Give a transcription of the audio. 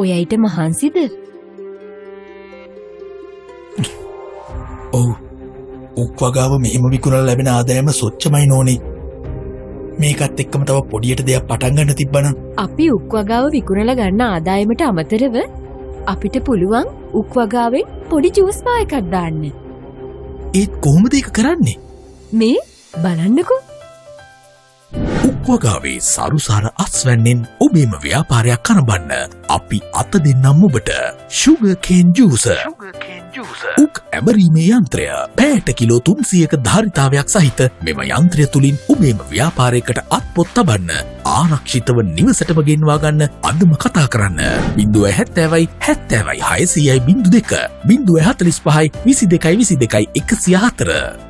ඔයයිට මහන්සිද? ඔව්. උක් වගාව මෙහෙම විකුණලා ලැබෙන ආදායම සොච්චමයි නෝනේ. මේකත් එක්කම තව පොඩියට දෙයක් පටන් ගන්න තිබ්බනම්. අපි උක් වගාව විකුණලා ගන්න ආදායමට අමතරව අපිට පුළුවන් උක් වගාවෙන් පොඩි ජූස් බා එකක් දාන්න. ඒත් කොහොමද ඒක කරන්නේ? මේ බලන්නකෝ. උක් වගාවේ සරුසාර අස්වැන්නෙන් ඔබේම ව්‍යාපාරයක් කරඹන්න අපි අත දෙන්නම් ඔබට. ෂුගර් කේන් ජූසර්. උක් ඇමරීමේ යන්ත්‍රය පැයට කිලෝ 300ක ධාරිතාවයක් සහිත මෙම යන්ත්‍රය තුලින් ඔබේම ව්‍යාපාරයකට අත්පොත් තබන්න ආරක්ෂිතව නිවසටම ගෙන්වා ගන්න අදම කතා කරන්න. 070 70 600 02 045 22 22 104.